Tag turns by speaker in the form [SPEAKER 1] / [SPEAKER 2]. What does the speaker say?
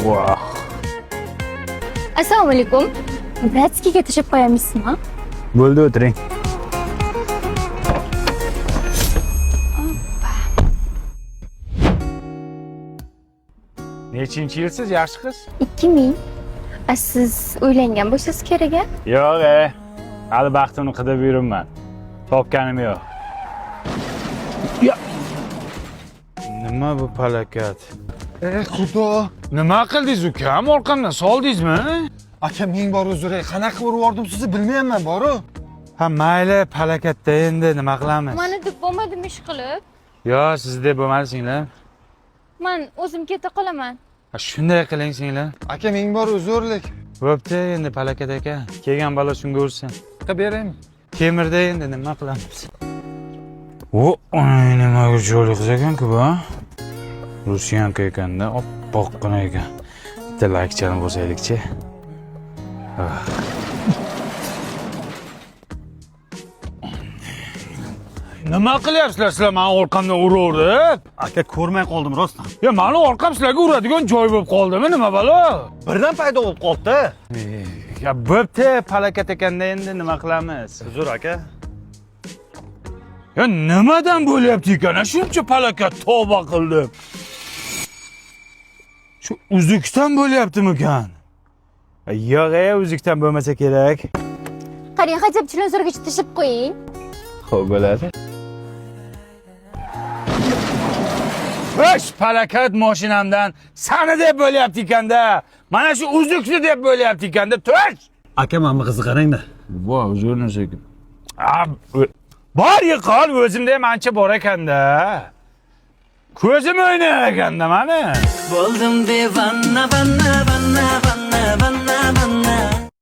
[SPEAKER 1] Voh.
[SPEAKER 2] Assalomu alaykum. Братский ga tashlab qo'yamizmi?
[SPEAKER 1] Bo'ldi, o'tiring. Nechinchi yilsiz, yaxshi qiz?
[SPEAKER 2] 2000. A siz uylangan bo'lsangiz kerak a?
[SPEAKER 1] Yo'q, hali baxtimni qidirib yuribman. Topganim yo'q. Ya. Nima bu palakat?
[SPEAKER 3] Ey Xudo!
[SPEAKER 1] Nima qildingiz ukam? Orqamdan soldingizmi?
[SPEAKER 3] Aka, ming bor uzr, qanaqa urib yubordim sizni bilmayapman, boru.
[SPEAKER 1] Ha, mayli, palakatda endi nima qilamiz?
[SPEAKER 2] Mani deb bo'lmadimi ish qilib?
[SPEAKER 1] Yo, siz deb bo'lmadi, singlim.
[SPEAKER 2] Man o'zim keta qolaman.
[SPEAKER 1] Ha, shunday qiling, singlim.
[SPEAKER 3] Aka, ming bor uzrlik.
[SPEAKER 1] Bo'pti, endi palakat aka. Kelgan balo shunga ursin.
[SPEAKER 3] Qilib beraymi?
[SPEAKER 1] Temirda endi nima qilamiz? O, nimaga chiroyli qiz ekan-ku bu? Rusiyanka ekanda, oppoqqina ekan. Bitta laykchani bosaylikchi. Ah. Nima qilyapsizlar sizlar mani orqamdan uraverib?
[SPEAKER 4] Aka, ko'rmay qoldim rostdan.
[SPEAKER 1] Ya mani orqam sizlarga uradigan joy bo'lib qoldimi, nima balo?
[SPEAKER 4] Birdan paydo bo'lib qoldi-da.
[SPEAKER 1] Ya bo'pti, palakat ekanda endi nima qilamiz?
[SPEAKER 4] Uzr aka.
[SPEAKER 1] Ya nimadan bo'lyapti ekan? A shuncha palakat, tavba qildim. Shu uzukdan bo'lyaptimikan? Yo'q, uzukdan bo'lmasa kerak.
[SPEAKER 2] Qarang, хотя бы Chilonzorgacha tashlab qo'ying.
[SPEAKER 1] Xo'p bo'ladi. Xo'sh, palakat mashinamdan sani deb bo'lyapti ekanda. Mana shu uzukni deb bo'lyapti ekanda. Tush!
[SPEAKER 4] Aka, mana bu qizni qarang-da.
[SPEAKER 1] Vo, zo'r narsa ekan. Bor yiqol, o'zimda ham ancha bor ekanda. Ko'zim o'ynar ekanda mani.
[SPEAKER 5] Bo'ldim devona, vanna.